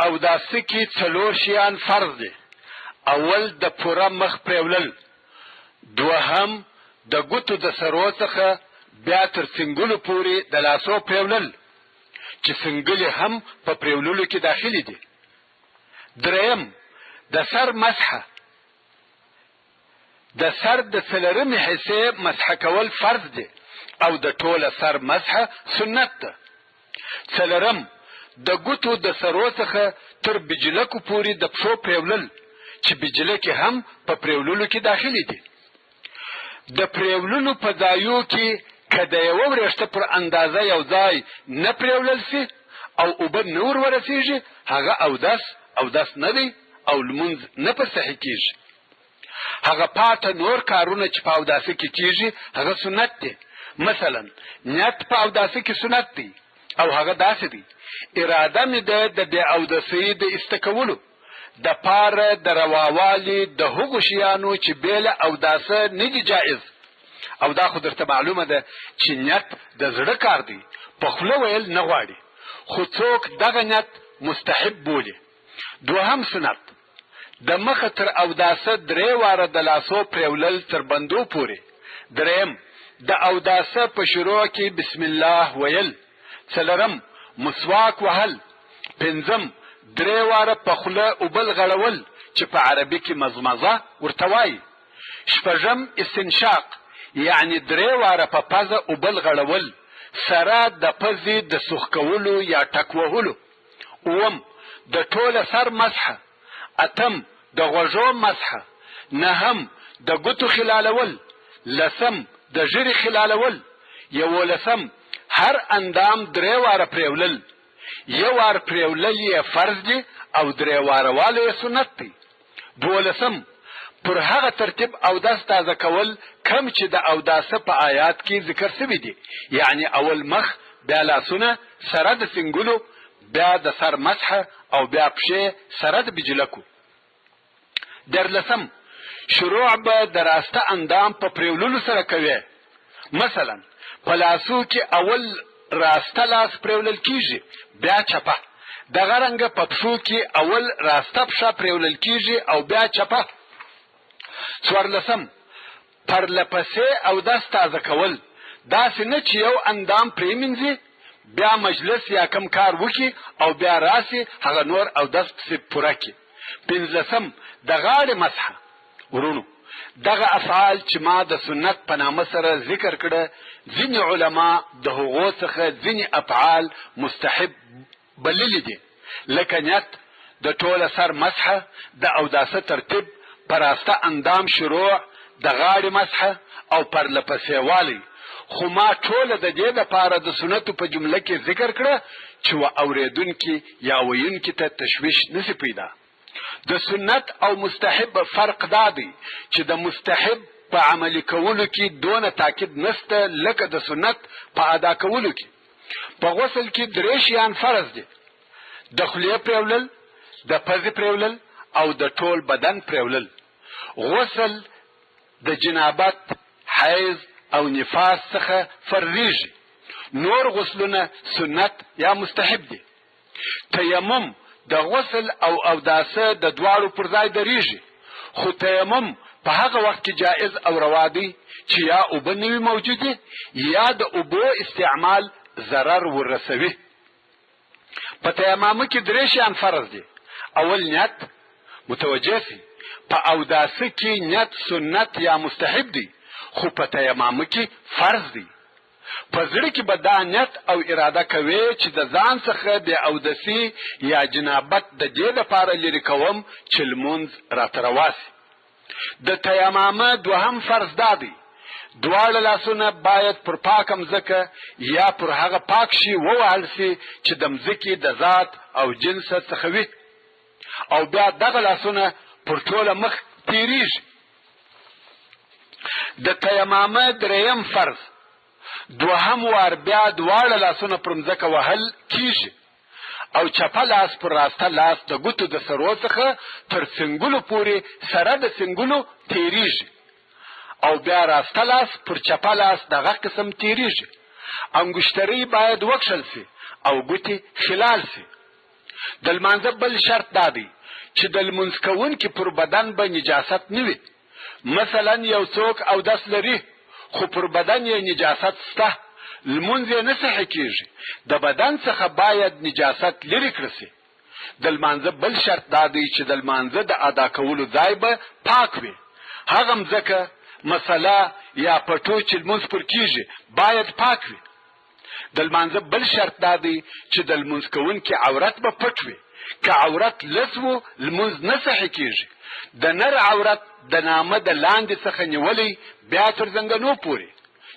اوداسه کې څلور شیان فرض دي. اول د پوره مخ پرېولل، دوهم د ګوتو د سرو څخه بیا تر څنګلو پورې د لاسو پرېولل چې څنګلې هم په پرېوللو کې داخلې دي. درېیم د سر مسحه، د سر د څلورمې حصې مسح کول فرض دي او د ټوله سر مسح سنت ده. څلورم، د ګوتو د سرو څخه تر بجلکو پورې د پښو پرېولل چې بجلکې هم په پرېوللو کې داخلې دي. د پرېوللو په ځایو کې که د یوه وریښته پر اندازه یو ځای نه پرېولل شي او اوبه نه ور ورسېږي هغه اودس اودس نه دی او لمونځ نه پر صحیح کېږي. هغه پاته نور کارونه چې په اوداسه کې کېږي هغه سنت دي. مثلا نیت په اوداسه کې سنت دی او هغه داسې دی، اراده مې ده د بې اودسۍ د ایسته کولو د پاره د رواوالي د هغو شیانو چې بې له اوداسه نه دي جائز. او دا خو درته معلومه ده چې نیت د زړه کار دی، په خوله ویل نه غواړي، خو څوک دغه نیت مستحب بولي. دوهم سنت، د مخه تر اوداسه درې واره د لاسو پرېولل تر بندو پورې. درېیم، د اوداسه په شروع کې بسم الله ویل. څلورم، مسواک وهل. پنځم، درې واره په خوله اوبه لغړول چې په عربي کې مضمضه ورته وايي. شپږم، استنشاق یعنې درې واره په پزه اوبه لغړول سره د پزې د سوخ کولو یا ټک وهلو. اووم، د ټوله سر مسح. اتم، د غوږو مسح. نهم، د ګوتو خلالول. لسم، د ږیرې خلالول. یوولسم، هر اندام درې واره پرېولل. یو وار پرېولل یې فرض دي او درې واره والی یې سنت دی. دوولسم، پر هغه ترتیب اودس تازه کول کوم چې د اوداسه په آیات کې ذکر شوي دي، یعنې اول مخ، بیا لاسونه سره د څنګلو، بیا د سر مسح او بیا پښې سره د بجلکو. دیارلسم، شروع به د راسته اندام په پرېوللو سره کوې، مثلا په لاسو کې اول راسته لاس پرېولل کېږي بیا چپه، دغه رنګه په پښو کې اول راسته پښه پرېولل کېږي او بیا چپه. څوارلسم، پرله پسې اودس تازه کول، داسې نه چې یو اندام پرېمینځي بیا مجلس یا کوم کار وکړي او بیا راسي هغه نور اودس پسې پوره کړي. پنځلسم، د غاړې مسحه، وروڼو! دغه افعال چې ما د سنت په نامه سره ذکر کړه ځینې علما د هغو څخه ځینې افعال مستحب بللي دي لکه نیت، د ټوله سر مسحه، د اوداسه ترتیب، په راسته اندام شروع، د غاړې مسحه او پرله پسې والی، خو ما ټوله د دې لپاره د سنتو په جمله کې ذکر کړه چې و اورېدونکي یا ویونکي ته تشویش نه شي پیدا. د سنت او مستحب فرق دا دی چې د مستحب په عملي کولو کې دونه تاکید نشته لکه د سنت په ادا کولو کې. په غسل کې درې شیان فرض دي، د خولې پرېولل، د پزې پرېولل او د ټول بدن پرېولل. غسل د جنابت، حیض او نفاس څخه فرضیږي. نور غسلونه سنت یا مستحب دي. تیمم د غسل او اوداسه د دواړو پر ځای درېږي، خو تیمم په هغه وخت کې جائز او روا دی چې یا اوبه نه وي موجودې یا د اوبو استعمال ضرر ورسوي. په تیمم کې درې شیان فرض دي، اول نیت، متوجه شئ، په اوداسه کې نیت سنت یا مستحب دی، خو په تیمم کې فرض دی. په زړه کې به دا نیت او اراده کوې چې د ځان څخه بې اودسي یا جنابت د دې لپاره لرې کوم چې لمونځ راته روا شي. د تیمامه دوهم فرض دا دی، دواړه لاسونه باید پر پاکه مځکه یا پر هغه پاک شي ووهل شي چې د مځکې د ذات او جنسه څخه وي او بیا دغه لاسونه پر ټوله مخ تیریږي. د تیمامه دریم فرض دوهم وار بیا دواړه لاسونه پر مځکه وهل کیږي او چپه لاس پر راسته لاس د ګوتو د سرو څخه تر څنګلو پورې سره د څنګلو تیریږي او بیا راسته لاس پر چپه لاس دغه قسم تیریږي. انګشترۍ باید وکښل شي او ګوتې خلال شي. د لمانځه بل شرط دا دی چې د لمونځ کوونکي پر بدن به نجاست نه وي. مثلا یو څوک اودس لري خو پر بدن یې نجاست شته، لمونځ یې نه صحیح کیږي. د بدن څخه باید نجاست لرې کړل شي. د لمانځه بل شرط دا دی چې د لمانځه د ادا کولو ځای به پاک وي. هغه مځکه، مصلی یا پټو چې لمونځ پر کیږي باید پاک وي. د لمانځه بل شرط دا دی چې د لمونځ کوونکي عورت به پټ وي. که عورت لڅ وو لمونځ نه صحیح کیږي. د نر عورت د نامه د لاندې څخه نیولی بیا تر زنګنو پورې،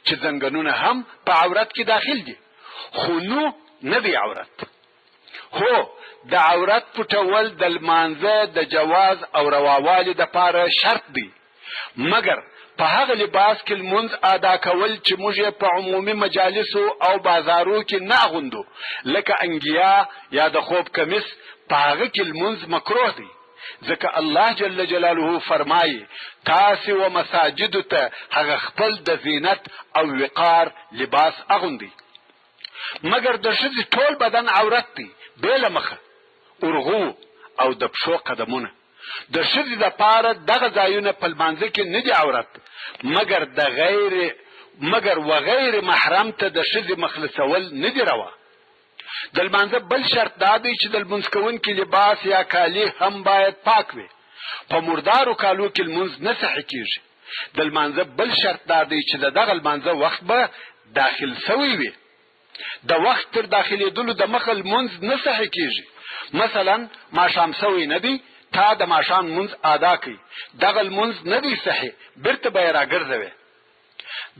چې زنګنونه هم په عورت کې داخل دي، خو نو نه دی عورت. هو، د عورت پټول د لمانځه د جواز او رواوالي دپاره شرط دی، مګر په هغه لباس کې لمونځ ادا کول چې موږ یې په عمومي مجالسو او بازارو کې نه اغوندو، لکه انګیا یا د خوب کمیس، په هغه کې لمونځ مکروه دی، ځکه الله جل جلاله فرمایي، تاسې و مساجدو ته هغه خپل د زینت او وقار لباس اغوندئ. مګر د ښځې ټول بدن عورت دی، بې له مخه، اورغوو او د پښو قدمونه. د ښځې دپاره دغه ځایونه په لمانځه کې نه دي عورت، مګر د غیر مګر وغیر محرم ته د ښځې مخ لڅول نه دي روا. د لمانځه بل شرط دا دی چې د لمونځ کوونکي لباس یا کالي هم باید پاک وي. په مردارو کالو کې لمونځ نه صحیح کیږي. د لمانځه بل شرط دا دی چې د دغه لمانځه وخت به داخل شوی وي. د وخت تر داخلېدلو د مخه لمونځ نه صحیح کیږي. مثلا ماښام شوی نه دی، تا د ماښام لمونځ ادا کړ، دغه لمونځ نه دی صحیح، بیرته به یې راګرځوې.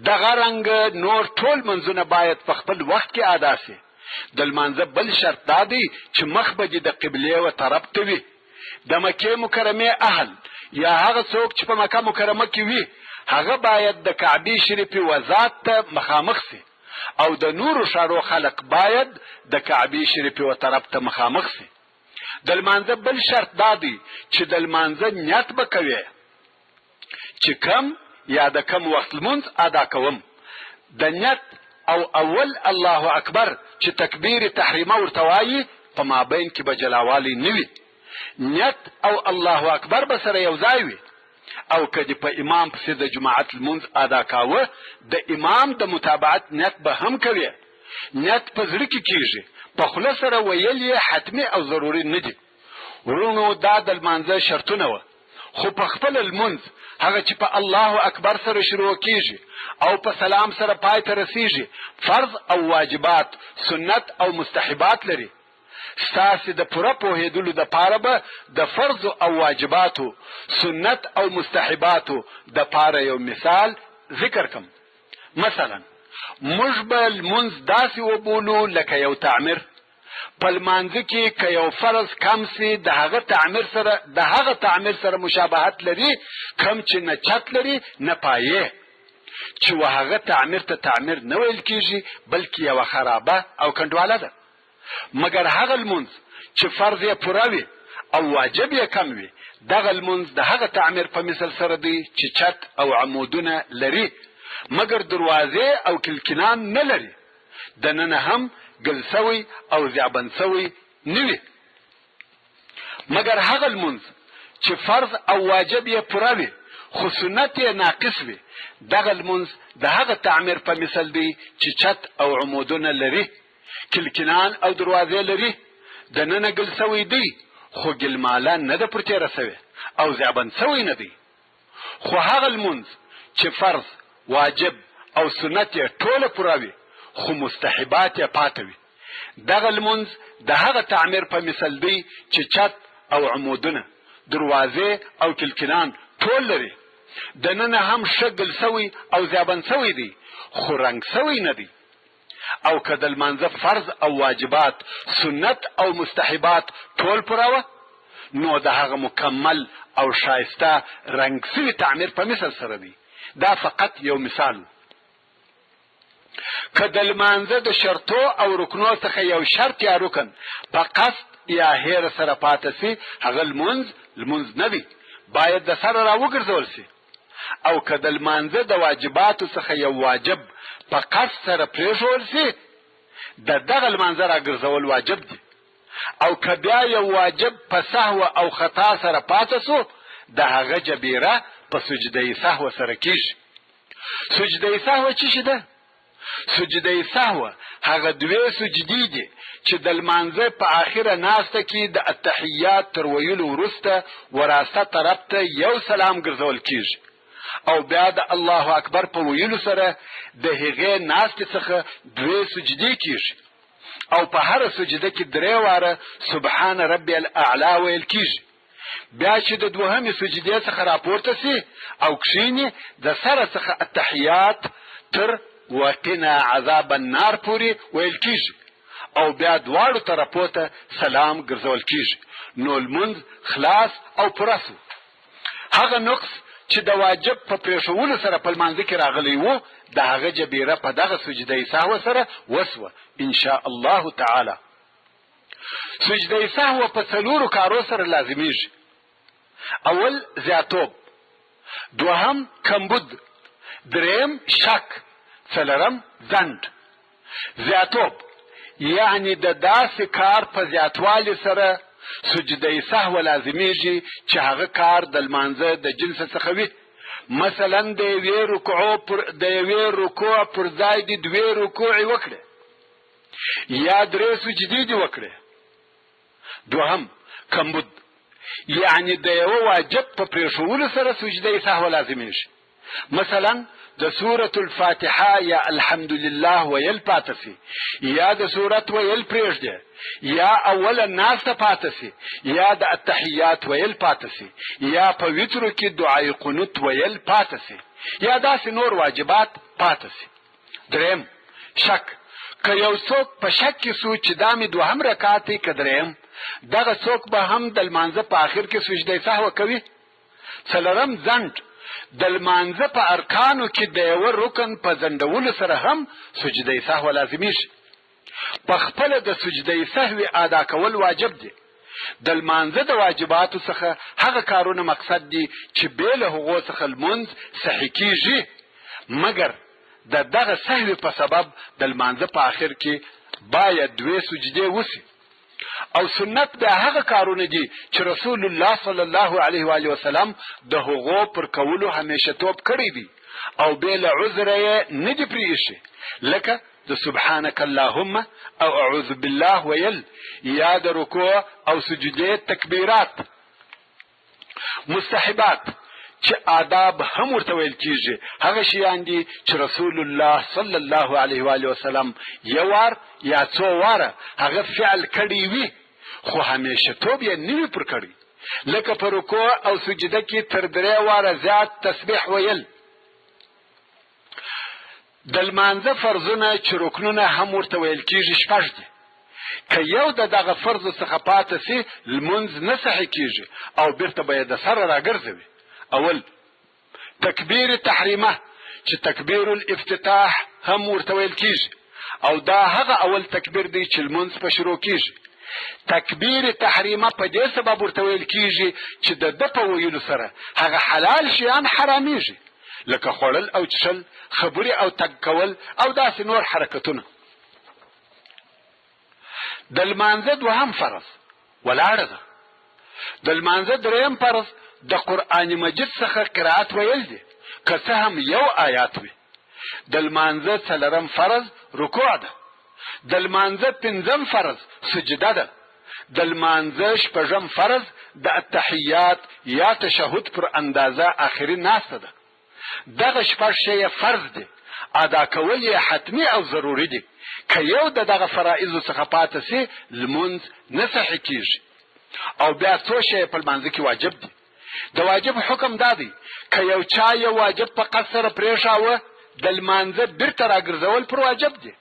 دغه رنګ نور ټول لمونځونه باید په خپل وخت کې ادا شي. د لمانځه بل شرط دا دی چې مخ به دې د قبلې و طرف ته وي. د مکې مکرمې اهل یا هغه څوک چې په مکه مکرمه کې وي، هغه باید د کعبې شریفې و ذات ته مخامخ شي او د نورو ښارو خلق باید د کعبې شریفې و طرف ته مخامخ شي. د لمانځه بل شرط دا دی چې د لمانځه نیت به کوې چې کم یا د کم وخت لمونځ ادا کوم. د نیت او اول الله اکبر چې تکبیر تحریمه ورته وایي په مابین کې به جلاوالی نه وي. نیت او الله اکبر به سره یو ځای وي. او که دې په امام پسې د جماعت لمونځ ادا کاوه، د امام د متابعت نیت به هم کوې. نیت په زړه کې کیږي، په خوله سره ویل یې حتمي او ضروري نه دي. وروڼو دا د لمانځه شرطونه وه، خو په خپله لمونځ هغه چې په الله اکبر سره شروع کیږي او په سلام سره پای ته رسیږي، فرض او واجبات، سنت او مستحبات لري. ستاسې د پوره پوهېدلو دپاره به د فرضو او واجباتو، سنت او مستحباتو دپاره یو مثال ذکر کړم. مثلا موږ به لمونځ داسې وبولو لکه یو تعمیر. په لمانځه کې که یو فرض کم سي د هغه تعمیر سره د هغه تعمیر سره مشابهت لري کوم چې نه چت لري نه پایې، چې و هغه تعمیر ته تعمیر نه ویل کیږي بلکې یوه خرابه او کنډواله ده. مګر هغه لمونځ چې فرض یې پوره وي او واجب یې کم وي، دغه لمونځ د هغه تعمیر په مثل سره دی چې چت او عمودونه لري مګر دروازې او کلکینان نه لري، دننه هم ګل شوی او زیابند شوی نه وي. مګر هغه لمونځ چې فرض او واجب یې پوره وي خو سنت یې ناقص وي، دغه لمونځ د هغه تعمیر په مثل دی چې چت او عمودونه لري، کلکینان او دروازې لري، دننه ګل شوی دی خو ګلماله نه ده پر تېره شوې او زیابند شوی نه دی. خو هغه لمونځ چې فرض، واجب او سنت یې ټوله پوره وي خو مستحبات یې پاته وي، دغه لمونځ د هغه تعمیر په مثل دی چې چت او عمودونه، دروازې او کلکینان ټول لري، دننه هم ښه ګل شوی او زیابند شوی دی خو رنګ شوی نه دی. او که د لمانځه فرض او واجبات، سنت او مستحبات ټول پوره وه نو د هغه مکمل او ښایسته رنګ سوي تعمیر په مثل سره دی. دا فقط یو مثال وو. که د لمانځه د شرطو او رکنو څخه یو شرط یا رکن په قصد یا هېره سره پاته سي، هغه لمونځ لمونځ نه دی، باید د سره راوګرځول سي. او که د لمانځه د واجباتو څخه یو واجب په قصد سره پرېښوول سي، د دغه لمانځه راګرځول واجب دي. او که بیا یو واجب په سهو او خطا سره پاته سو، د هغه جبیره په سجده سهو سره کیږي. سجده سهو چی شي ده؟ سجده سهو هغه دوې سجدې دي چې د لمانځه په آخره ناسته کې د التحیات تر ویلو وروسته وراسته طرف ته یو سلام ګرځول کیږي او بیا د الله اکبر په ویلو سره د هغې ناستې څخه دوې سجدې کیږي او په هره سجده کې درې واره سبحان ربی الاعلی ویل کیږي. بیا چې د دوهمې سجدې څخه راپورته سي او کښیني، د سره څخه التحیات تر وقنا عذاب النار پورې ویل کیږي او بیا دواړو طرفو ته سلام ګرځول کیږي، نو لمونځ خلاص او پوره سو. هغه نقص چې د واجب په پرېښولو سره په لمانځه کې راغلی وو، د هغه جبیره په دغه سجده سهوه سره وسوه ان شاء الله تعالی. سجده سهوه په څلورو کارو سره لازمیږي. اول زیاتوب، دوهم کمبود، دریم شک، څلورم ځنډ. زیاتوب یعنی د داسې کار په زیاتوالي سره سجده سهوه لازمیږي چې هغه کار د لمانځه د جنس څخه وي. مثلا د یوې رکوع پر د یوې رکوع پر ځای دې دوې رکوعې وکړې یا درې سجدې دې وکړې. دوهم کمبود یعنی د یوه واجب په پرېښولو سره سجده سهوه لازمیږي. مثلا د سورة الفاتحه یا الحمدلله ویل پاته سي، یا د سورت ویل پرېږدي، یا اوله ناسته پاته سي، یا د التحیات ویل پاته سي، یا په وترو کې دعای قنوت ویل پاته سي، یا داسې نور واجبات پاته سي. دریم شک، که یو څوک په شک کې سو چې دا مې دوهم رکعت دی که دریم، دغه څوک به هم د لمانځه په آخر کې سجده سهوه کوي. څلورم ځنډ، د لمانځه په ارکانو کې د یوه رکن په ځنډولو سره هم سجده سهوه لازمیږي. په خپله د سجده سهوې ادا کول واجب دي. د لمانځه د واجباتو څخه هغه کارونه مقصد دي چې بې له هغو څخه لمونځ صحیح کیږي، مګر د دغه سهوې په سبب د لمانځه په آخر کې باید دوې سجدې وسي. او سنت بیا هغه کارونه دي چې رسول الله صلی الله علیه و آله وسلم د هغو پر کولو همیشه توب کړی دی او بې له عذره یې نه دي پرې ایښي، لکه د سبحانک اللهم او اعوذ بالله ویل، یا د رکوع او سجدې تکبیرات. مستحبات چې آداب هم ورته ویل کیږي، هغه شیان دي چې رسول الله صلی الله علیه و آله وسلم یو وار یا څو واره هغه فعل کړی وي، خو همیشه توب یې نه وي پر کړی، لکه په رکوع او سجده کې تر درې واره زیات تسبیح ویل. د لمانځه فرضونه چې رکنونه هم ورته ویل کیږي شپږ دي. که یو د دغه فرضو څخه پاته سي، لمونځ نه صحیح کیږي او بیرته به یې د سره راګرځوي. اول تکبیر تحریمه چې تکبیر الافتتاح هم ورته ویل کیږي، او دا هغه اول تکبیر دی چې لمونځ په شروع کیږي. تکبیر تحریمه په دې سبب ورته ویل کیږي چې د ده په ویلو سره هغه حلال شیان حرامیږي، لکه خوړل او څښل، خبرې او تګ کول او داسې نور حرکتونه. د لمانځه دوهم فرض ولاړه ده. د لمانځه دریم فرض د قرآن مجید څخه قرائت ویل دي، که څه هم یو آیات وي. د لمانځه څلورم فرض رکوع ده. د لمانځه پنځم فرض سجده ده. د لمانځه شپږم فرض د التحیات یا تشهد پر اندازه آخري ناسته ده. دغه شپږ شیه فرض دي، ادا کول یې حتمي او ضروري دي. که یو د دغه فرائضو څخه پاته سي، لمونځ نه صحیح کیږي. او بیا څو شیه په لمانځه کې واجب دي. د واجب حکم دا دی، که یو چا یو واجب په قصد سره پرېښاوه، د لمانځه بیرته راګرځول پر واجب دي،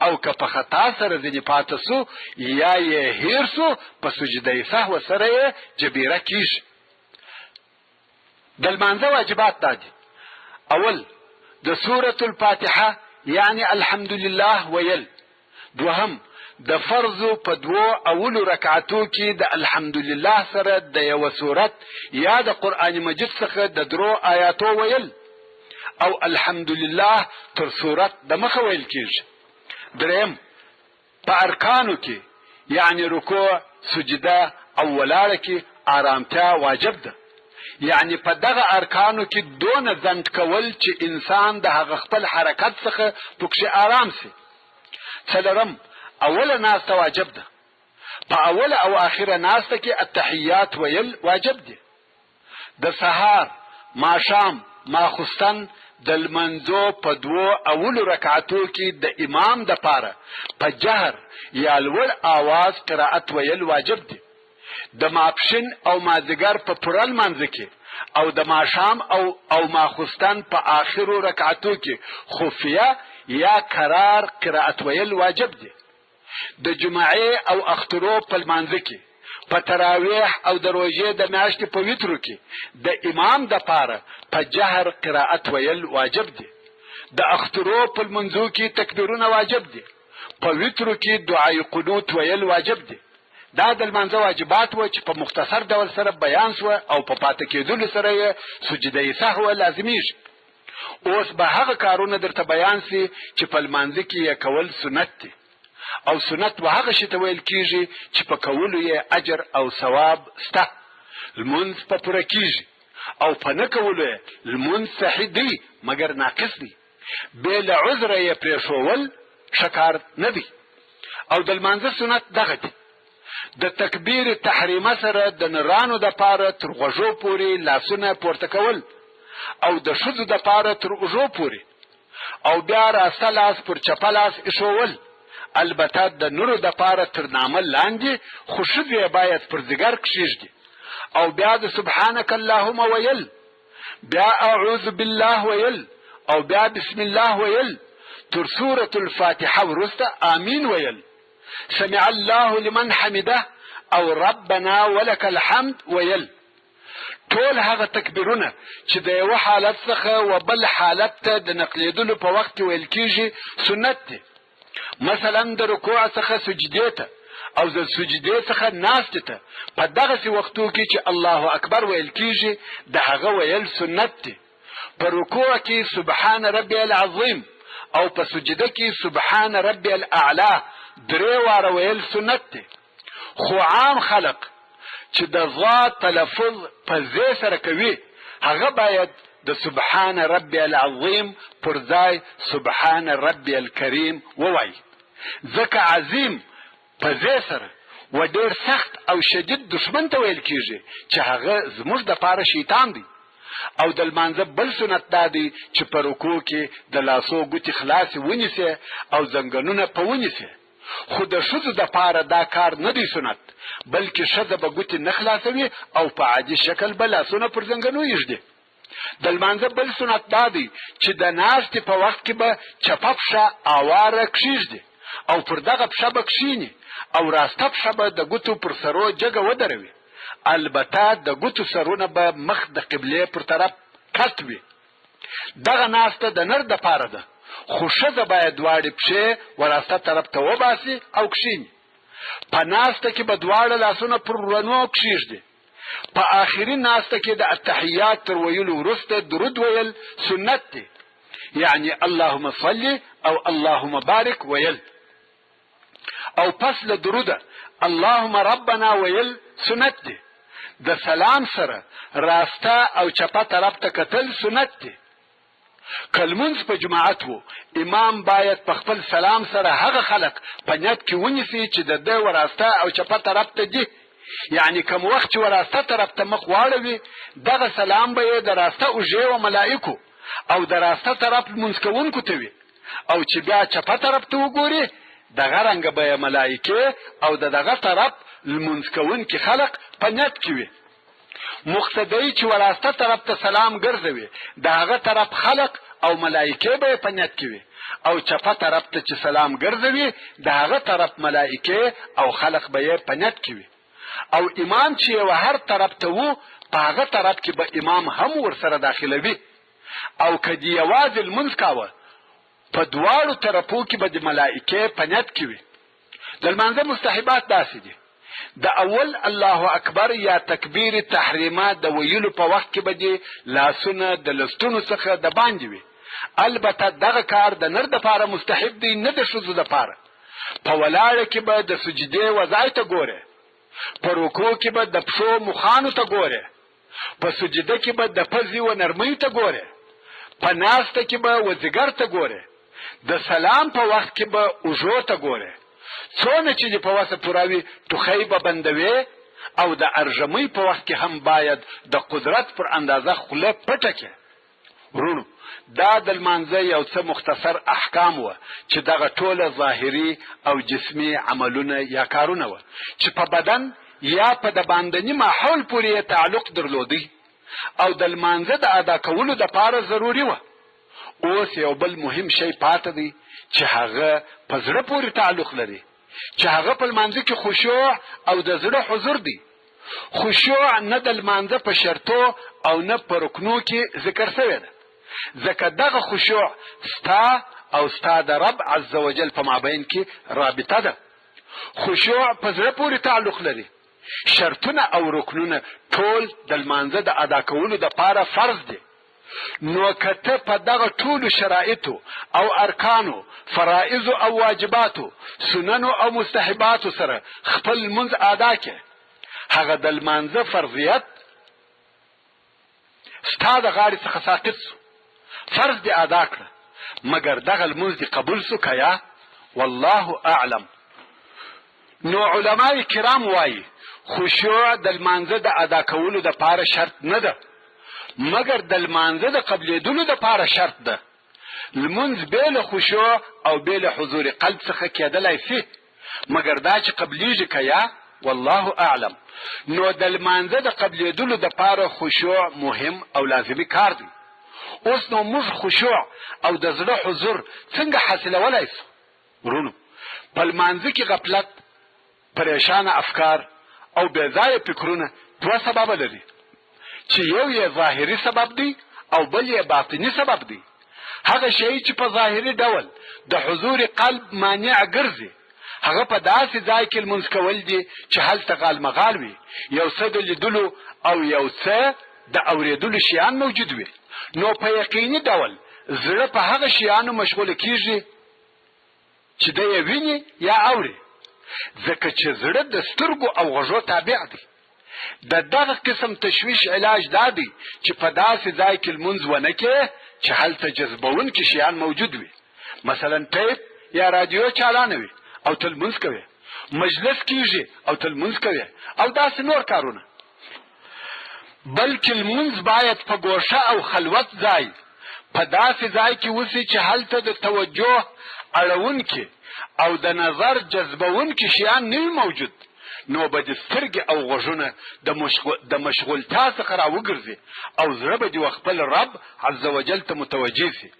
او که په خطا سره ځینې پاته سو یا یې هیر سو، په سجده سهوه سره یې جبیره کیږي. د لمانځه واجبات دا دي: اول د سورة الفاتحه یعنی الحمدلله ویل، دوهم د فرضو په دوو اولو رکعتو کې د الحمدلله سره د یوه سورت یا د قرآن مجید څخه د درو آیاتو ویل، او الحمدلله تر سورت د مخه ویل کیږي. دریم په ارکانو کې یعنی رکوع، سجده او ولاړه کې آرامتیا واجب ده. یعنی په دغه ارکانو کې دونه ځنډ کول چې انسان د هغه خپل حرکت څخه پکښې آرام سي. څلورم، اوله ناسته واجب ده. په اوله او آخره ناسته کې التحیات ویل واجب دي. د سهار، ماښام، ماخوستن د لمانځو په دوو اولو رکعتو کې د امام د پاره په جهر یا لوړ آواز قرائت ویل واجب دي. د ماپښین او مازدیګر په پوره لمانځه کې او د ماښام او ماخوستن په آخرو رکعتو کې خفیه یا کرار قرائت ویل واجب دي. د جمعې او اخترو په لمانځه کې، په تراویح او د روژې د میاشتې په وترو کې د امام د پاره په جهر قرائت ویل واجب دي. د اخترو په لمونځو کې تکبیرونه واجب دي. په وترو کې دعای قنوت ویل واجب دي. دا د لمانځه واجبات و چې په مختصر ډول سره بیان شوه او په پاتې کېدلو سره یې سجده سهوه لازمیږي. اوس به هغه کارونه درته بیان سي چې په لمانځه کې یې کول سنت دي. او سنت و هغه شي ته ویل کیږي چې په کولو یې اجر او ثواب سته، لمونځ په پوره کیږي، او په نه کولو یې لمونځ صحیح دی مګر ناقص دی، بې له عذره یې پرېښوول ښه کار نه دی. او د لمانځه سنت دغه دي: د تکبیر تحریمه سره د نرانو دپاره تر غوږو پورې لاسونه پورته کول او د ښځو دپاره تر اوږو پورې، او بیا راسته لاس پر چپه لاس ایښوول، البته د نرو دپاره تر نامه لاندې، خو ښځې یې باید پر ځیګر کښېږدي، او بیا د سبحانک اللهم ویل، بیا اعوذ بالله ویل، او بیا بسم الله ویل، تر سورة الفاتحه وروسته آمین ویل، سمع الله لمن حمده او ربنا ولک الحمد ویل. ټول هغه تکبیرونه چې د یوه حالت څخه و بل حالت ته د نقلېدلو په وخت کې ویل کیږي سنت دي. مثلا د رکوع څخه سجدې ته او د سجدې څخه ناستې ته په دغسې وختو کې چې الله اکبر ویل کیږي د هغه ویل سنت دي. په رکوع کې سبحان ربی العظیم او په سجده کې سبحان ربی الاعلی درې واره ویل سنت دي. خو عام خلق چې د ظا تلفظ په ځې سره کوي هغه باید د سبحان ربی العظیم پر ځای سبحان ربی الکریم ووایي، ځکه عظیم په ځې سره و ډېر سخت او شدید دښمن ته ویل کیږي چې هغه زموږ دپاره شیطان دی. او د لمانځه بل سنت دا دی چې په رکوع کې د لاسو ګوتې خلاصې ونیسې او زنګنونه په ونیسې، خو د ښځو دپاره دا کار نه دی سنت، بلکې ښځه به ګوتې نه خلاصوي او په عادي شکل به لاسونه پر زنګنو ایږدي. د لمانځه بل سنت دا دی چې د ناستې په وخت کې به چپه پښه آواره کښېږدي او پر دغه پښه به کښېني او راسته پښه به د ګوتو پر سرو جګه ودروي، البته د ګوتو سرونه به مخ د قبلې پر طرف کت وي. دغه ناسته د نر دپاره ده، خو ښځه باید دواړې پښې وراسته طرف ته وباسي او کښېني. په ناسته کې به دواړه لاسونه پر ورنو کښېږدي. په آخري ناسته کې د التحیات تر ویلو وروسته درود ویل سنت دی، یعنی اللهم صل او اللهم بارک ویل، او پس له دروده اللهم ربنا ویل سنت دی. د سلام سره راسته او چپه طرف ته کتل سنت دی. که لمونځ په جماعت وو، امام باید په خپل سلام سره هغه خلق په نیت کې ونیسي چې د ده وراسته او چپه طرف ته دي، یعنی کوم وخت چې وراسته طرف ته مخ واړوي دغه سلام به یې د راسته اوږې و ملائکو او د راسته طرف لمونځ کوونکو ته وي، او چې بیا چپه طرف ته وګوري دغه رنګ به یې ملائکې او د دغه طرف لمونځ کوونکي خلق په نیت کې وي. مقتدی چې وراسته طرف ته سلام ګرځوي د هغه طرف خلق او ملائکې به یې په نیت کې وي، او چپه طرف ته چې سلام ګرځوي د هغه طرف ملائکې او خلق به یې په نیت کې وي. او امام چې یو هر طرف ته وو په هغه طرف کې به امام هم ورسره داخلوي، او که دې یوازې لمونځ کاوه په دواړو طرفو کې به د ملائکې په نیت کې وي. د لمانځه مستحبات داسې دي: د اول الله اکبر یا تکبیر تحریمه د ویلو په وخت کې به دې لاسونه د لستونو څخه د باندې وي، البته دغه کار د نر دپاره مستحب دی نه د ښځو دپاره. په ولاړه کې به د سجدې وځای ته ګورې، په رکوع کې به د پښو مخانو ته ګورې، په سجده کې به د پزې و نرمیو ته ګورې، په ناسته کې به و ځیګر ته ګورې، د سلام په وخت کې به اوږو ته ګورې. څونه چې دې په وسه پوره وي ټوخی به بندوې او د ارژمۍ په وخت کې هم باید د قدرت پر اندازه خوله پټه کړې. وروڼو دا د لمانځه یو څه مختصر احکام وه چې دغه ټوله ظاهري او جسمي عملونه یا کارونه وه چې په بدن یا په د باندني ماحول پورې یې تعلق درلودی او د لمانځه د ادا کولو دپاره ضروري وه. اوس یو بل مهم شی پاته دی چې هغه په زړه پورې تعلق لري چې هغه په لمانځه کې خشوع او د زړه حضور دی. خشوع نه د لمانځه په شرطو او نه په رکنو کې ذکر شوې ده، ځکه دغه خشوع ستا او ستا د رب عزوجل په مابین کې رابطه ده. خشوع په زړه پورې تعلق لري. شرطونه او رکنونه ټول د لمانځه د ادا کولو دپاره فرض دي. نو که ته په دغه ټولو شرایطو او ارکانو، فرائضو او واجباتو، سننو او مستحباتو سره خپل لمونځ ادا کړې، هغه د لمانځه فرضیت ستا د غاړې څخه ساقط شو، فرض دې ادا کړه، مګر دغه لمونځ دې قبول شو که یا؟ والله اعلم. نو علماء کرام وايي، خشوع د لمانځه د ادا کولو دپاره شرط نه ده، مګر د لمانځه د قبلېدلو دپاره شرط ده. لمونځ بې له خشوع او بې له حضور قلب څخه کېدلای سي، مګر دا چې قبلېږي که یا، والله اعلم. نو د لمانځه د قبلېدلو دپاره خشوع مهم او لازمي کار دی. اوس نو موږ خشوع او د زړه حضور څنګه حاصلولای سو؟ وروڼو! په لمانځه کې غفلت، پرېشانه افکار او بې ځایه فکرونه دوه سببه لري، چې یو یې ظاهري سبب دی او بل یې باطني سبب دی. هغه شی چې په ظاهري ډول د حضور قلب مانع ګرځي، هغه په داسې ځای کې لمونځ کول دي چې هلته غالمغال وي، یو څه د لیدلو او یو څه د اورېدلو شیان موجود وي، نو په یقیني ډول زړه په هغه شیانو مشغوله کېږي چې دی یې ویني یا اوري، ځکه چې زړه د سترګو او غوږو تابع دی. د دغه قسم تشویش علاج دا دی چې په داسې ځای کې لمونځ ونه کې چې هلته جذبونکي شیان موجود وي، مثلا ټیپ یا رادیو چالانه وي او ته لمونځ کوې، مجلس کیږي او ته لمونځ کوې او داسې نور کارونه. بلکې لمونځ باید په ګوښه او خلوت ځای، په داسې ځای کې وشي چې هلته د توجه اړوونکي او د نظر جذبوونکي شیان نه وي موجود، نو به دې سترګې او غوږونه د مشغولتیا څخه راوګرځي او زړه به دې وخپل رب عزوجل ته متوجه شي.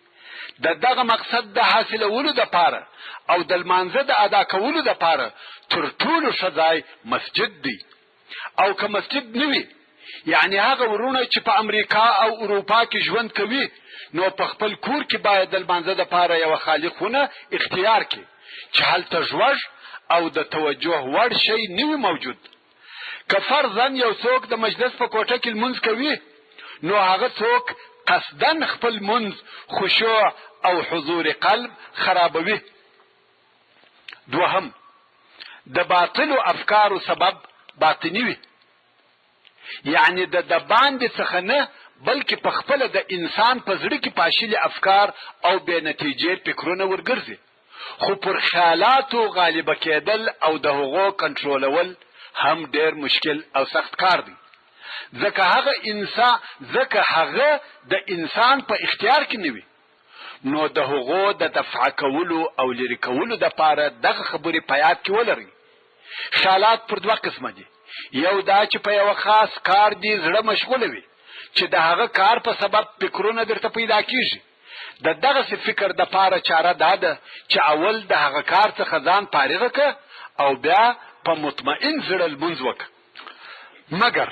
د دغه مقصد د حاصلولو دپاره او د لمانځه د ادا کولو دپاره تر ټولو ښه ځای مسجد دی. او که مسجد نه وي، یعنې هغه وروڼه چې په امریکا او اروپا کې ژوند کوي، نو په خپل کور کې باید د لمانځه دپاره یوه خالي خونه اختیار کړي چې هلته ږوږ او د توجه وړ شی نه وي موجود. که فرضاً یو څوک د مجلس په کوټه کې لمونځ کوي، نو هغه څوک قصداً خپل لمونځ، خشوع او حضور قلب خرابوي. دوهم، د باطلو افکارو سبب باطني وي، یعنې د دباندې څخه نه بلکې په خپله د انسان په زړه کې پاشلي افکار او بې نتیجې فکرونه ورګرځي، خو پر خیالاتو غالبه کېدل او د هغو کنټرولول هم ډېر مشکل او سخت کار دی، ځکه هغه انسان ځکه هغه د انسان په اختیار کې نه وي. نو د هغو د دفع کولو او لرې کولو دپاره دغه خبرې په یاد کې ولرئ. خیالات پر دوه قسمه دي، یو دا چې په یوه خاص کار دې زړه مشغوله وي چې د هغه کار په سبب فکرونه درته پیدا کیږي، د دغسې فکر دپاره چاره دا ده چې اول د هغه کار څخه ځان فارغه که او بیا په مطمئن زړه لمونځ وکړه. مګر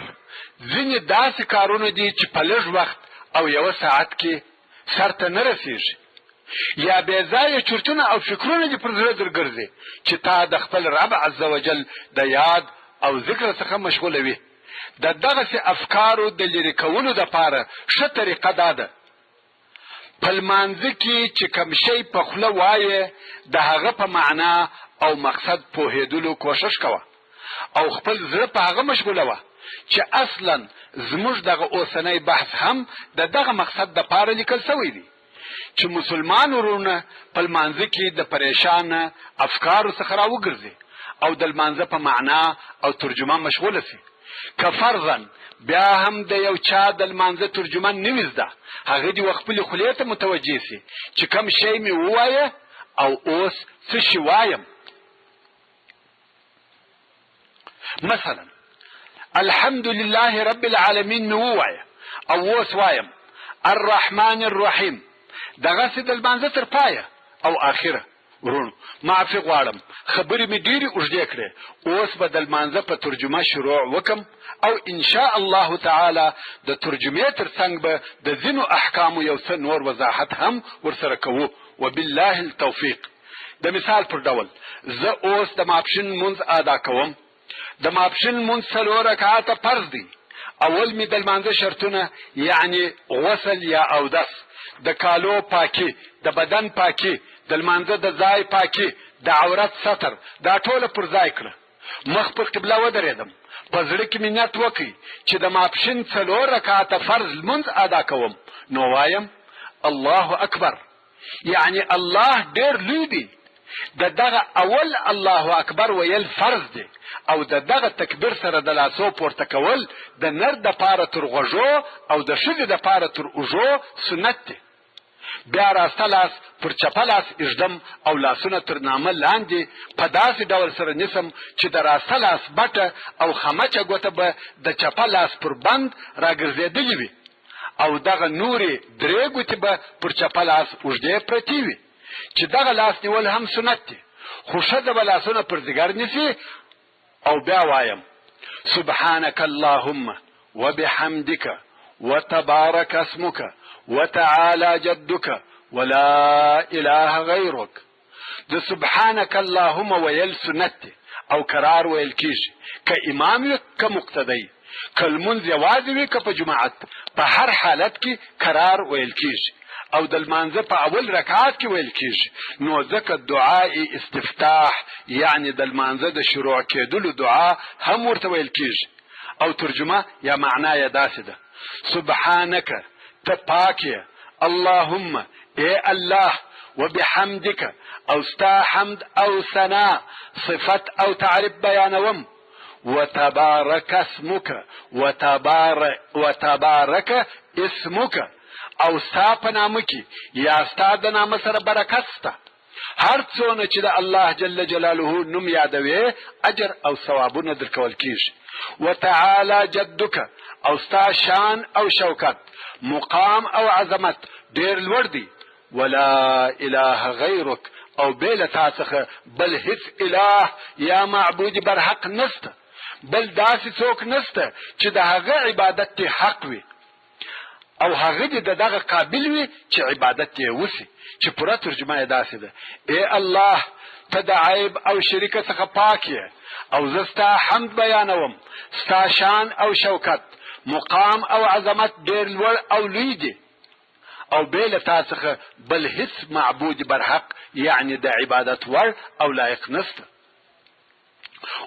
ځینې داسې کارونه دي چې په لږ وخت او یوه ساعت کې سر ته نه رسېږي، یا بې ځایه چورتونه او فکرونه دې پر زړه درګرځي چې تا د خپل رب عزوجل د یاد او ذکر څخه مشغولوي. د دغسې افکارو د لیرې کولو دپاره ښه طریقه دا ده، په لمانځه کې چې کوم شی په خوله وایې د هغه په معنا او مقصد پوهېدلو کوښښ کوه او خپل زړه په هغه مشغولوه چې اصلا زموږ دغه اوسنی بحث هم د دغه مقصد د پاره لیکل شوی دی چې مسلمان ورونه په لمانځه کې د پریشانه افکارو څخه راوګرځي او د لمانځه په معنا او ترجمه مشغوله شي. که فرضاً بیا هم د یو چا د لمانځه ترجمه نه وي زده، هغه دې و خپلې خولې ته متوجه شي چې کوم شی مې ووایه او اوس څه شي وایم. مثلا الحمد لله رب العالمین مې ووایه او اوس وایم الرحمن الرحیم، دغسې د لمانځه تر پایه او آخره. وروڼو معافي غواړم خبرې مې ډېرې اوږدې کړې، اوس به د لمانځه په ترجمه شروع وکم او ان شاء الله تعالی د ترجمې تر څنګ به د ځینو احکامو یو څه نور وضاحت هم ورسره کوو، وبالله التوفیق. د مثال پر ډول زه اوس د ماپښین لمونځ ادا کوم، د ماپښین لمونځ څلور رکعاته فرض دی. اول مې د لمانځه شرطونه یعنی غسل یا اودس، د کالو پاکي، د بدن پاکي، د لمانځه د ځای پاکي، د عورت ستر، دا ټوله پر ځای کړه. مخ پر قبله ودرېدم، په زړه کې مې نیت وکړ چې د ماپښین څلور رکعاته فرض لمونځ ادا کوم، نو وایم الله اکبر. یعنی الله ډیر لوی دی. د دغه اول الله اکبر ویل فرض دی او د دغه تکبیر سره د لاسو پورته کول د نر د پاره تر غوږو او د ښځې د پاره تر اوږو سنت دی. بیا راسته لاس پر چپه لاس ایږدم او لاسونه تر نامه لاندې په داسې ډول سره نیسم چې د راسته لاس بټه او خمچه ګوته به د چپه لاس پر بند راګرځېدلې وي او دغه نورې درې ګوتې به پر چپه لاس اوږدې پرتې وي چې دغه لاس نیول هم سنت دي، خو ښځه به لاسونه پر ځیګر نیسي. او بیا وایم سبحانک اللهم وبحمدک وتبارک اسمک وتعالی جدک ولا اله غیرک. د سبحانک اللهم ویل سنت دی او کرار ویل کیږي، که امام وي که مقتدی، که لمونځ یوازې وي که په جماعت، په هر حالت کې کرار ویل کیږي او د لمانځه په اول رکعت کې ویل کیږي. نو ځکه دعاء استفتاح یعنی د لمانځه د شروع کېدلو دعا هم ورته ویل کیږي او ترجمه یا معنا یې داسې ده: سبحانک، ته پاک یې، اللهم، ای الله، وبحمدک، او ستا حمد او ثنا، صفت او تعریف بیانوم، وتبارک اسمک، وتبارک اسمک، او ستا په نامه کې یا ستا د نامه سره برکت سته. هر څونه چې د الله جل جلاله نوم یادوې اجر او ثوابونه درکول کیږي. وتعالی جدک، او ستا شان او شوکت، مقام او عظمت ډیر لوړ دی. ولا اله غیرک، او بې له تا څخه بل هیڅ اله یا معبود برحق نشته، بل داسې څوک نشته چې د هغه عبادت دې حق وي او هغه دې د دغه قابل وي چې عبادت دې وشي. چې پوره ترجمه یې داسې ده: ای الله، ته د عیب او شریکه څخه پاک یې او زه ستا حمد بیانوم، ستا شان او شوکت، مقام او عظمت ډیر لوړ او لوی دي او بې له تا څخه بل هیڅ معبود برحق یعنی د عبادت وړ او لایق نشته.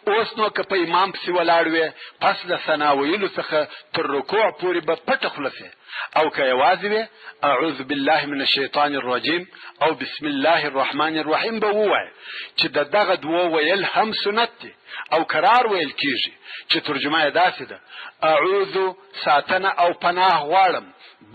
اوس نو که په امام پسې ولاړ وې، پس له ثنا ویلو څخه تر رکوع پورې به پټه خوله سې، او که یوازې وې، اعوذ بالله من الشیطان الرجیم او بسم الله الرحمن الرحیم به ووایې، چې د دغه دوو ویل هم سنت دي او کرار ویل کیږي، چې ترجمه یې داسې ده: اعوذ، ساتنه او پناه غواړم،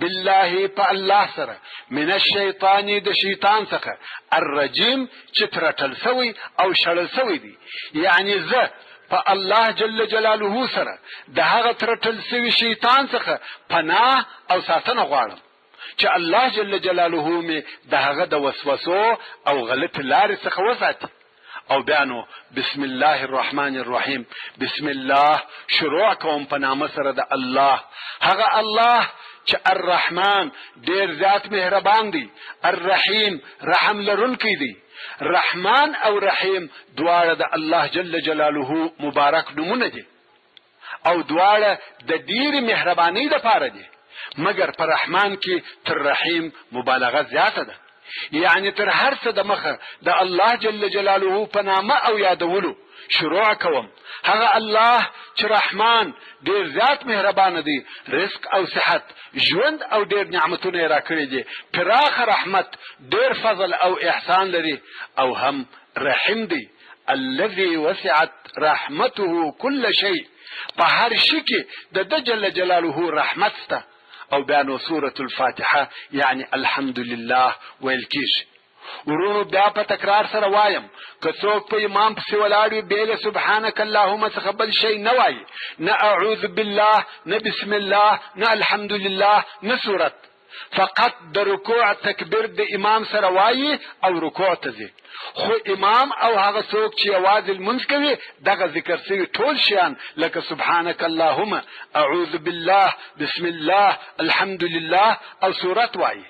بالله، په الله سره، من الشیطان، د شیطان څخه، الرجیم، چې ترټل شوی او شړل شوی دی. یعنی زه په الله جل جلاله سره د هغه ترټل شوي شیطان څخه پناه او ساتنه غواړم چې الله جل جلاله مې د هغه د وسوسو او غلطې لارې څخه وساتي. او بیا نو بسم الله الرحمن الرحیم، بسم الله، شروع کوم په نامه سره د الله، هغه الله چې الرحمن ډیر زیات مهربان دی، الرحیم رحم لرونکی دی. رحمان او رحیم دواړه د الله جل جلاله مبارک نومونه دي او دواړه د ډیرې مهربانۍ لپاره دي، مګر په رحمان کې تر رحیم مبالغه زیاته ده. یعنی تر هر څه د مخه د الله جل جلاله په نامه او یادولو شروع کوم، هغه الله چې رحمان ډیر زیات مهربان دی، رزق او صحت، ژوند او ډیر نعمتونه یې راکړي دي، پراخه رحمت، ډیر فضل او احسان لري او هم رحیم دی. الذي وسعت رحمته كل شيء، په هر شي کې د ده جل جلاله رحمت شته. او بیا نو سورة الفاتحه یعنی الحمدلله ویل کیږي. ورونو بیا په تکرار سره وایم، که څوک په امام پسې ولاړ وي بې له سبحانک اللهم څخه بل شی نه وایي، نه اعوذ بالله، نه بسم الله، نه الحمدلله، نه سورت، فقط د رکوع تکبیر د امام سره وایي او رکوع ته ځي. خو امام او هغه څوک چې یوازې لمونځ کوي دغه ذکر شوي ټول شیان لکه سبحانک اللهم، اعوذ بالله، بسم الله، الحمدلله او سورت وایي.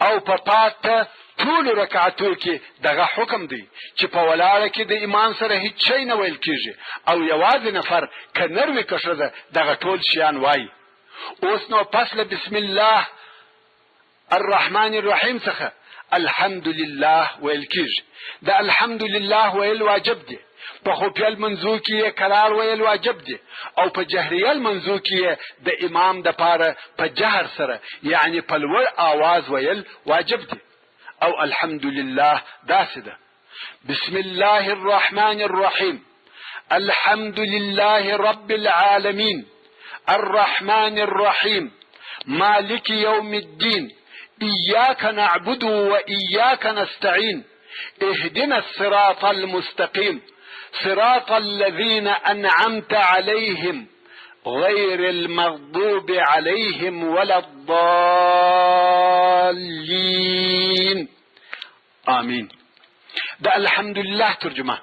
او په پاته ټولو رکعتو کې دغه حکم دی چې په ولاړه کې د امام سره هیڅ شی نه ویل کیږي او یوازې نفر که نر وي که ښځه دغه ټول شیان وایي. اوس نو پس له بسم الله الرحمن الرحیم څخه الحمدلله ویل کیږي. د الحمدلله ویل واجب دی. په خفیه لمنځو کې یې کرار ویل واجب دي او په جهریه لمنځو کې یې د امام د پاره په جهر سره یعنی په لوړ آواز ویل واجب دي. او الحمدلله داسې ده: بسم الله الرحمن الرحیم، الحمد لله رب العالمین، الرحمن الرحیم، مالک یوم الدین، ایاک نعبد و ایاک نستعین، اهدنا الصراط المستقيم، صراط الذين أنعمت عليهم غير المغضوب عليهم ولا الضالين، آمین. د الحمدلله ترجمه: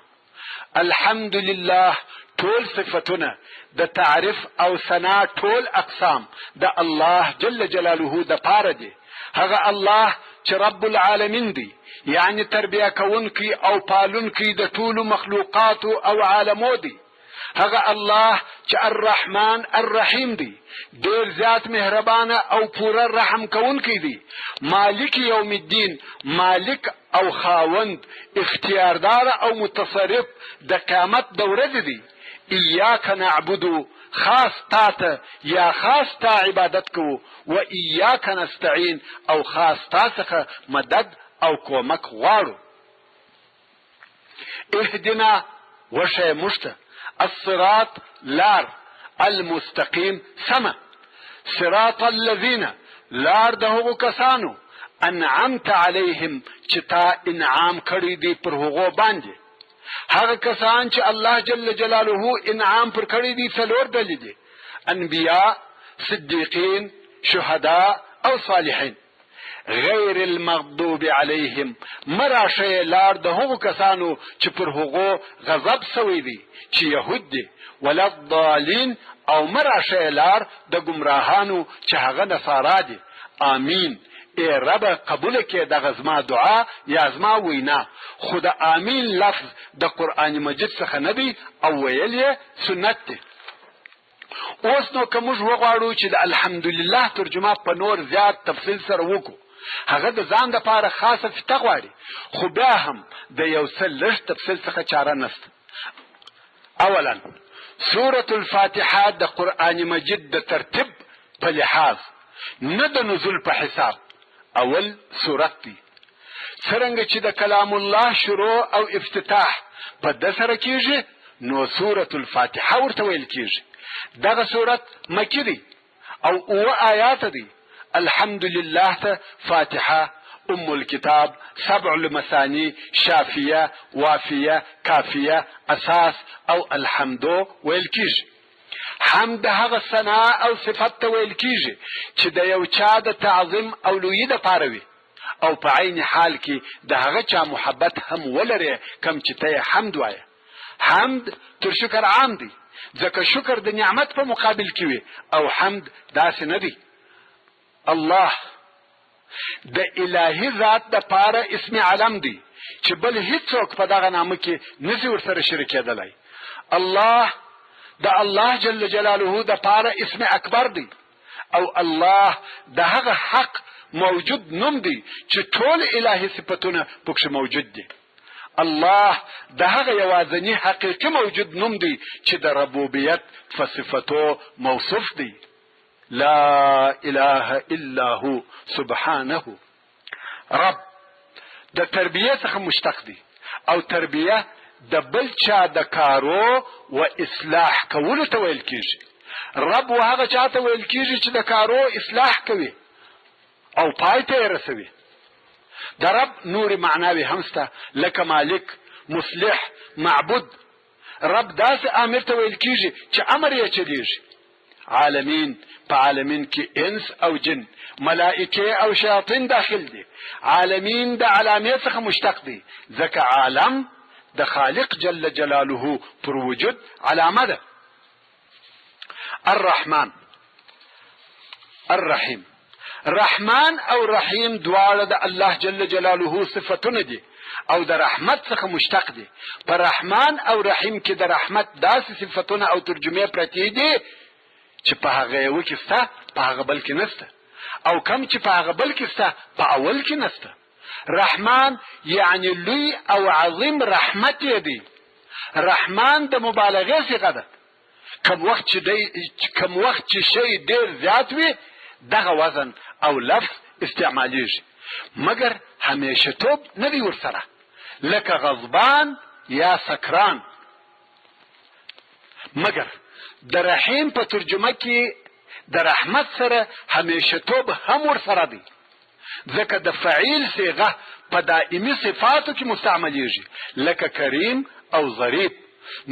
الحمدلله ټول صفتونه د تعریف او ثنا ټول اقسام د الله جل جلاله د پاره دي، هغه الله چې رب العالمین دی، یعنی تربیه کوونکی او پالونکی د ټولو مخلوقاتو او عالمو دی، هغه الله چې الرحمن الرحیم دی، ډیر زیات مهربانه او پوره رحم کوونکی دی، مالک یوم الدین، مالک او خاوند، اختیاردار او متصرف د قیامت د ورځې دی. ایاک نعبدو، خاص تا ته یا خاص تا عبادت کوو، و ایاک نستعین، او خاص تا څخه مدد او کومک غواړو. اهدنا، وښیه موږ ته، الصراط لار، المستقیم سمه، صراط الذین لار د هغو کسانو، انعمت علیهم چې تا انعام کړی دی پر هغو باندې. هغه کسان چې الله جل جلاله انعام پر کړی دی څلور ډلې دي: انبیا، صدیقین، شهدا او صالحین. غیر المغضوب علیهم، مه راښیې لار د هغو کسانو چې پر هغو غضب سوی دی چې یهود دي، ولا الضالین، او مه راښیې لار د ګمراهانو چې هغه نصارا دي. آمین. ای ربه قبوله کړې دغه زما دعا یا زما وینا. خو د آمین لفظ د قرآن مجید څخه نه دی او ویل یې سنت دی. اوس نو که موږ وغواړو چې د الحمدلله ترجمه په نور زیات تفصیل سره وکړو، هغه د ځان دپاره خاصه فته غواړي، خو بیا هم د یو څه لږ تفصیل څخه چاره نشته. اولا، سورة الفاتحه د قرآن مجید د ترتیب په لحاظ، نه د نزول په حساب، اول سورت دی. څرنګه چې د کلام الله شروع او افتتاح په ده سره کیږي، نو سورة الفاتحه ورته ویل کیږي. دغه سورت مکی دی او اووه آیاته دی. الحمدلله ته فاتحه، ام الکتاب، سبع المثاني، شافیه، وافیه، کافیه، اساس او الحمدو ویل کیږي. حمد هغه ثنا او صفت ته ویل کیږي چې د یو چا د تعظیم او لویي دپاره وي او په عین حال کې د هغه چا محبت هم ولرې کوم چې ته یې حمد وایې. حمد تر شکر عام دی، ځکه شکر د نعمت په مقابل کې وي او حمد داسې نه دی. الله د الهي ذات د پاره اسم علم دی چې بل هیڅوک په دغه نامه کې نسی ورسره شریکېدلی. الله د الله جل جلاله د پاره اسم اکبر دی او الله د هغه حق موجود نوم دی چې ټول الهي صفتونه پکښې موجود دي. الله د هغه یوازني حقیقي موجود نوم دی چې د ربوبیت په صفتو موصوف دی. لا اله الا هو سبحانه. رب د تربیه څخه مشتق دی او تربیه د بل چا د کارو و اصلاح کولو ته ویل کیږي. رب و هغه چا ته ویل کیږي چې د کارو اصلاح کوي او پای ته یې رسوي. د رب نورې معناوې هم شته لکه مالک، مصلح، معبود. رب داسې آمر ته ویل کیږي چې امر یې چلیږي. عالمین، په عالمین کې انس او جن، ملائکې او شیاطین داخل دي. عالمین د علامې څخه مشتق دی، ځکه عالم د خالق جل جلاله پر وجود علامه ده. الرحمن الرحیم، رحمان او رحیم دواړه د الله جل جلاله صفتونه دي او د رحمت څخه مشتق دي. په رحمان او رحیم کې د رحمت داسې صفتونه او ترجمې پرتې دي چې په هغه یوه کې سته په هغه بل کې نسته، او کم چې په هغه بل کې سته په اول کې نسته. رحمان یعنی لوی او عظیم رحمت یې دی. رحمان د مبالغې صیغه ده. کوم وخت چې دی کوم وخت چې شی ډیر زیات وي دغه وزن او لفظ استعمالیږي، مګر همیشه توب نه دی ورسره، لکه غضبان یا سکران. مګر د رحیم په ترجمه کې د رحمت سره همیشه توب هم ورسره دی، ځکه د فعیل صیغه په دائمي صفاتو کې مستعملیږي لکه کریم او ظریف.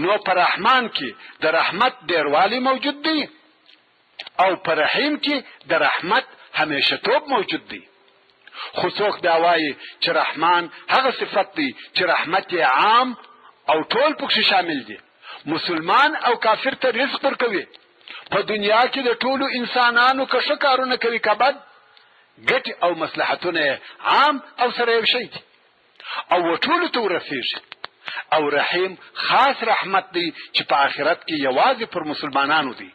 نو په رحمان کې د رحمت ډیروالی موجود دی او په رحیم کې د رحمت همیشه توب موجود دی. خو څوک بیا وایي چې رحمان هغه صفت دی چې رحمت یې عام او ټول پکښې شامل دي، مسلمان او کافر ته رزق ورکوي، په دنیا کې د ټولو انسانانو که ښه کارونه کوي که بد، ګټې او مصلحتونه یې عام او سره یو شی دي او و ټولو ته ورسیږي. او رحیم خاص رحمت دی چې په آخرت کې یوازې پر مسلمانانو دی.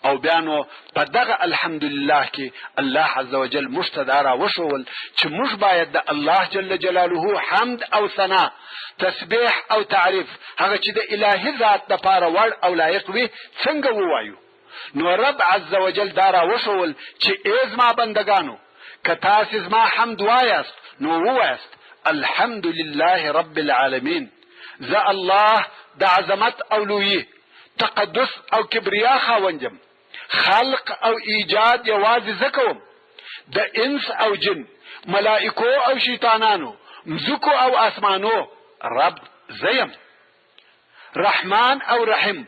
او بیا نو په دغه الحمدلله کې الله عز وجل موږ ته دا راوښول چې موږ باید د الله جل جلاله حمد او ثنا، تسبیح او تعریف، هغه چې د الهي ذات دپاره وړ او لایق وي، څنګه ووایو. نو رب عز وجل دا راوښول چې ای زما بندګانو، که تاسې زما حمد وایاست نو ووایاست الحمد لله رب العالمین. زه الله د عظمت او لویي، تقدس او کبریا خاوند یم. خلق او ایجاد یوازې زه کوم. د انس او جن، ملائکو او شیطانانو، مځکو او آسمانو رب زه یم. رحمان او رحیم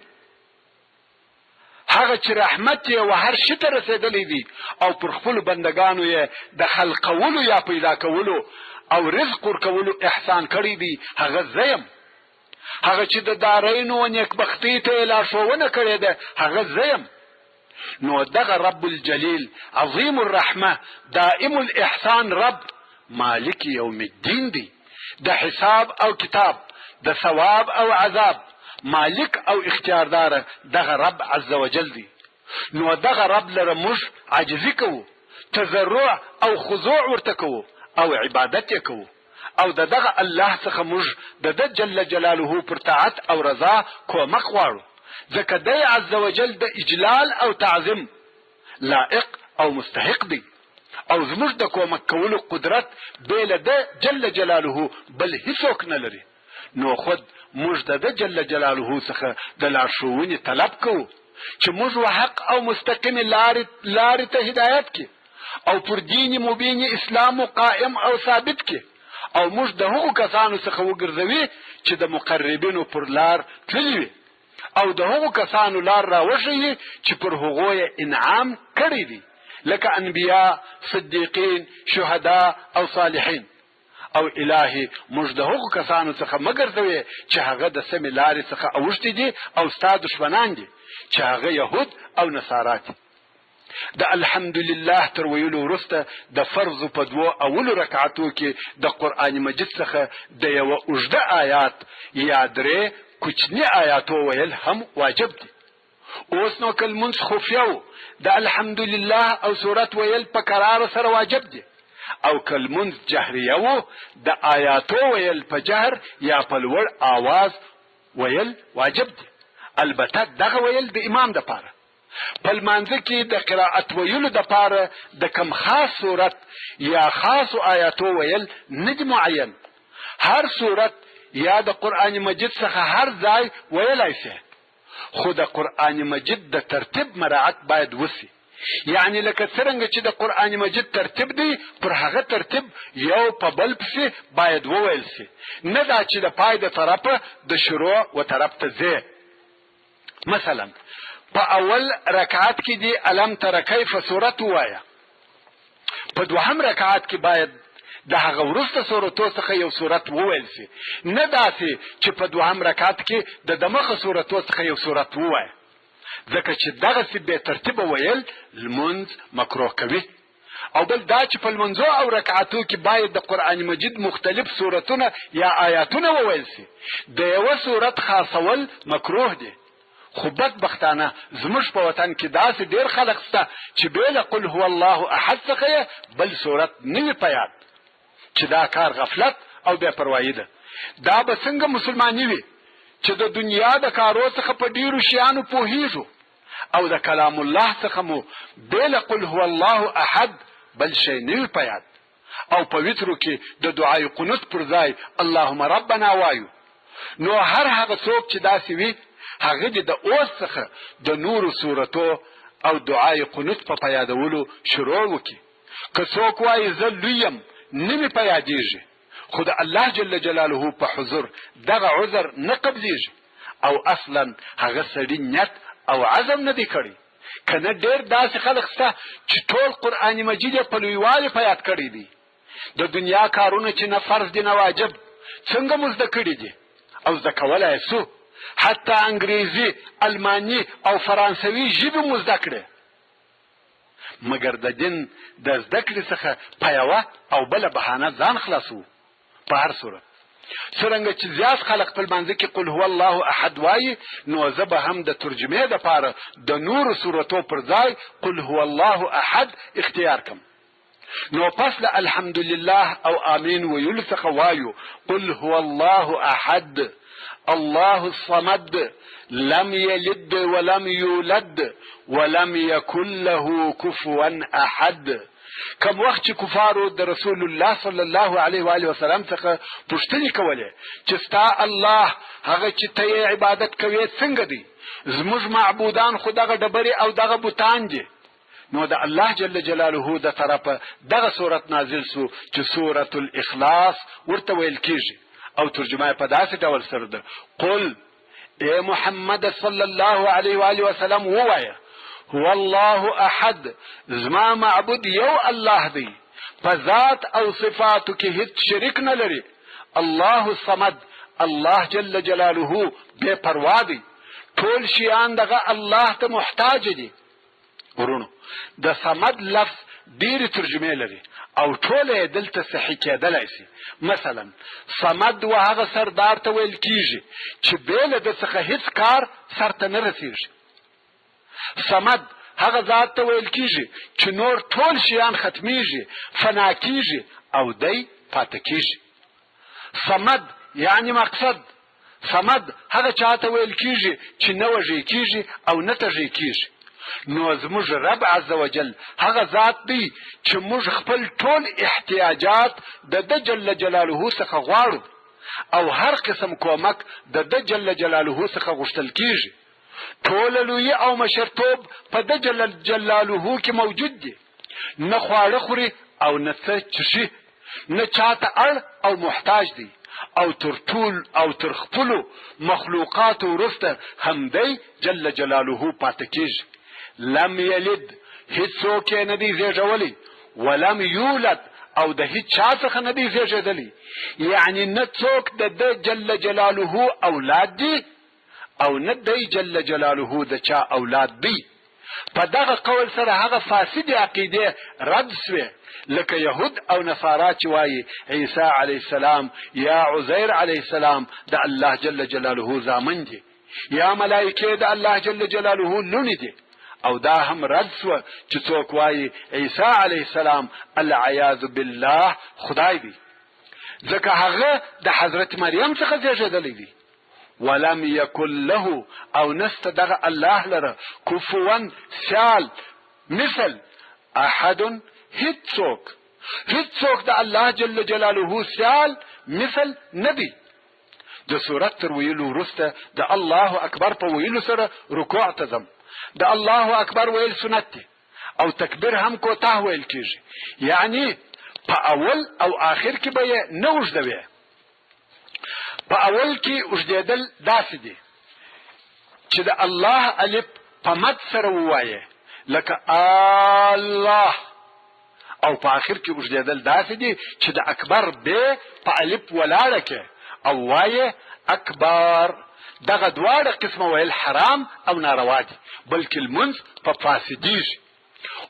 هغه چې رحمت یې و هر شي ته رسېدلی دی او پر خپلو بندګانو یې د خلقولو یا پیدا کولو او رزق ورکولو احسان کړی دی، هغه زه یم. هغه چې د دارینو و نیکبختۍ ته یې لارښوونه کړې ده، هغه زه یم. نو دغه رب الجلیل عظیم الرحمه دائم الاحسان رب مالک یوم الدین دی، د حساب او کتاب، د ثواب او عذاب مالک او اختیاردار دغه رب عز وجل دی. نو دغه رب لره موږ عاجزي کوو، تضرع او خضوع ورته کوو او عبادت یې کوو، او د دغه الله څخه موږ د ده جل جلاله پر طاعت او رضا کومک غواړو، ځکه دی عز وجل د اجلال او تعظیم لائق او مستحق دی او زموږ د کومک کولو قدرت بې له ده جل جلاله بل هیڅوک نه لري. نو خود موږ د ده جل جلاله څخه د لارښوونې طلب کوو چې موږ و حق او مستقیمې لارې ته هدایت کړي او پر دین مبین اسلام قائم او ثابت کړي او موږ د هغو کسانو څخه وګرځوي چې د مقربینو پر لار تللي وي او د هغو کسانو لار راوښيي چې پر هغو یې انعام کړی دی، لکه انبیا، صدیقین، شهدا او صالحین. او الهي موږ د هغو کسانو څخه مه ګرځوې چې هغه د سمې لارې څخه اوښتي دي او ستا دښمنان دي، چې هغه یهود او نصارا دي. د الحمدلله تر ویلو وروسته د فرضو په دوو اولو رکعتو کې د قرآن مجید څخه د یوه اوږده آیات یا درې کوچني آیاتو ویل هم واجب دي. اوس نو که لمونځ خفیه و، د الحمدلله او سورت ویل په کراره سره واجب دي، او که لمونځ جهریه و، د آیاتو ویل په جهر یا په لوړ آواز ویل واجب دي، البته دغه ویل د امام دپاره. په لمانځه کې د قرائت ویلو دپاره د کوم خاص سورت یا خاصو آیاتو ویل نه دي معین، هر سورت یا د قرآن مجید څخه هر ځای ویلای شي، خو د قرآن مجید د ترتیب مراعت باید وشي، یعنی لکه څرنګه چې د قرآن مجید ترتیب دی پر هغه ترتیب یو په بل پسې باید وویل شي، نه دا چې د پای د طرفه د شروع و طرف ته ځې. مثلا په اول رکعت کې دی الم تر کیف سورت ووایه، په دوهم رکعت کې باید د هغه وروسته سورتو څخه یو سورت وویل شي، نه داسې چې په دوهم رکعت کې د دمخه سورتو څخه یو سورت ووایه، ځکه چې دغسې بې ترتیبه ویل لمونځ مکروه کوي. او بل دا چې په لمونځو او رکعتو کې باید د قرآن مجید مختلف سورتونه یا آیاتونه وویل شي، د یوه سورت خاصول مکروه دی. خو بدبختانه زموږ په وطن کې داسې ډېر خلک شته چې بې له قل هو الله احد څخه یې بل سورت نه وي په یاد، چې دا کار غفلت او بې پروايي ده. دا به څنګه مسلماني وي چې د دنیا د کارو څخه په ډېرو شیانو پوهېږو او د کلام الله څخه مو بې له قل هو الله احد بل شی نه وي په یاد، او په وترو کې د دعای قنوت پر ځای اللهم ربنا وایو. نو هر هغه څوک چې داسې وي هغه دې د اوس څخه د نورو سورتو او دعای قنوت په په یادولو شروع وکړي. که څوک وایي زه لوی یم نه مې په یادېږي، خو د الله جل جلاله په حضور دغه عذر نه قبلیږي، او اصلا هغه سړي نیت او عزم نه دی کړی. که نه ډېر داسې خلک شته چې ټول قرآن مجید یې په لویوالي په یاد کړی دی. د دنیا کارونه چې نه فرض دي نه واجب، څنګه مو زده کړي دي او زده کولای شو؟ حتی انګریزي، الماني او فرانسوي ژبې مو زده کړې، مګر د دین د زده کړې څخه په یوه او بله بهانه ځان خلاصوو. په هر صورت څرنګه چې زیات خلک په لمانځه کې قل هو الله احد وایي، نو زه به هم د ترجمې دپاره د نورو سورتو پر ځای قل هو الله احد اختیار کم. نو پس له الحمدلله او آمین ویلو څخه وایو قل هو الله احد الله الصمد لم یلد ولم یولد ولم یکن له کفوا احد. کوم وخت چې کفارو د رسول الله صلی الله علیه و آله وسلم څخه پوښتنې کولې چې ستا الله هغه چې ته یې عبادت کوې څنګه دی، زموږ معبودان خو دغه ډبرې او دغه بتان دي، نو د الله جل جلاله د طرفه دغه سورت نازل سو چې سورة الاخلاص ورته ویل کیږي، او ترجمه یې په داسې ډول سره ده: قل اے محمد صلی الله علیه و آله وسلم ووایه، هو الله احد، زما معبود یو الله دی، په ذات او صفاتو کې هیڅ شریک نه لري. الله الصمد، الله جل جلاله بې پروا دی، ټول شیان دغه الله ته محتاج دي. ورونو د صمد لفظ ډېرې ترجمې لري او ټوله یې دلته صحیح کېدلای شي. مثلا صمد و هغه سردار ته ویل کیږي چې بې له ده څخه هیڅ کار سرته نه رسیږي. صمد هغه ذات ته ویل کیږي چې نور ټول شیان ختمیږي، فنا کیږي او دی پاتې کیږي. صمد یعنی مقصد. صمد هغه چاته ویل کیږي چې نه وږی کیږي او نه تږی کیږي. نو زموږ رب عز وجل هغه ذات دی چې موږ خپل ټول احتیاجات د ده جل جلاله څخه غواړو او هر قسم کومک د ده جل جلاله څخه غوښتل کیږي. ټوله لویي او مشرتوب په ده جل جلاله کې موجود دي. نه خواړه خوري او نه څه څښي، نه چاته اړ او محتاج دی، او تر ټول او تر خپلو مخلوقاتو وروسته هم دی جل جلاله پاتې کیږي. لم یلد، هیڅوک یې نه دی زیږولی، ولم یولد، او د هیڅ چا څخه نه دی زیږېدلی، یعنی نه څوک د ده جل جلاله اولاد دي او نه دی جل جلاله د چا اولاد دی. په دغه قول سره هغه فاسدې عقیدې رد سوې لکه یهود او نصارا چې وایي عیسی علیه السلام یا عزیر علیه السلام د الله جل جلاله زامن دي. یا ملائکې د الله جل جلاله لوڼې دي. او دا هم رد شوه چې څوک وایي عیسی علیه السلام العیاذ بالله خدای دی، ځکه هغه د حضرت مریم څخه زیږیدلی دی. ولم یکن له او نسته دغه الله لره کفوا سیال مثل احد هیڅوک، هیڅوک د الله جل جلاله سیال مثل نه دی. د سورت تر ویلو وروسته د الله اکبر په ویلو سره رکوع ته ځم. د الله اکبر ویل سنت دی او تکبیر هم کوتاه ویل کیږي، یعنی په اول او آخر کې به یې نه اوږدوې. په اول کې اوږدېدل داسې دي چې د الله الف په مد سره ووایې لکه الله، او په آخر کې اوږدېدل داسې دي چې د اکبر ب په الف ولاړه کې او وایې اکبر. دغه دواړه قسمه ویل حرام او ناروا دي، بلکې لمونځ په فاسدیږي.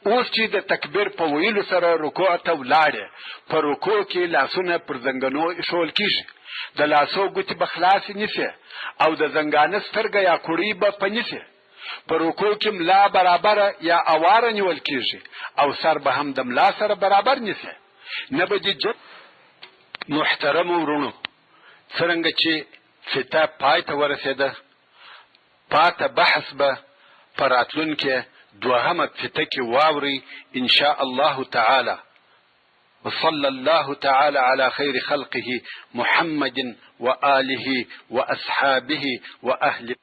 اوس چې د تکبیر په ویلو سره رکوع ته ولاړې، په رکوع کې لاسونه پر زنګنو ایښول کیږي، د لاسو ګوتې به خلاصې نیسې او د زنګانه سترګه یا کوړۍ به په نیسې. په رکوع کې ملا برابره یا اواره نیول کیږي او سر به هم د ملا سره برابر نیسې، نه به دې جګ. محترمو وروڼو، څرنګه چې فته پای ته ورسېده، پاته بحث به په راتلونکې دوهمه فته کې واورئ ان شاء الله تعالی. وصلی الله تعالی علی خیر خلقه محمد وآله واصحابه واهل.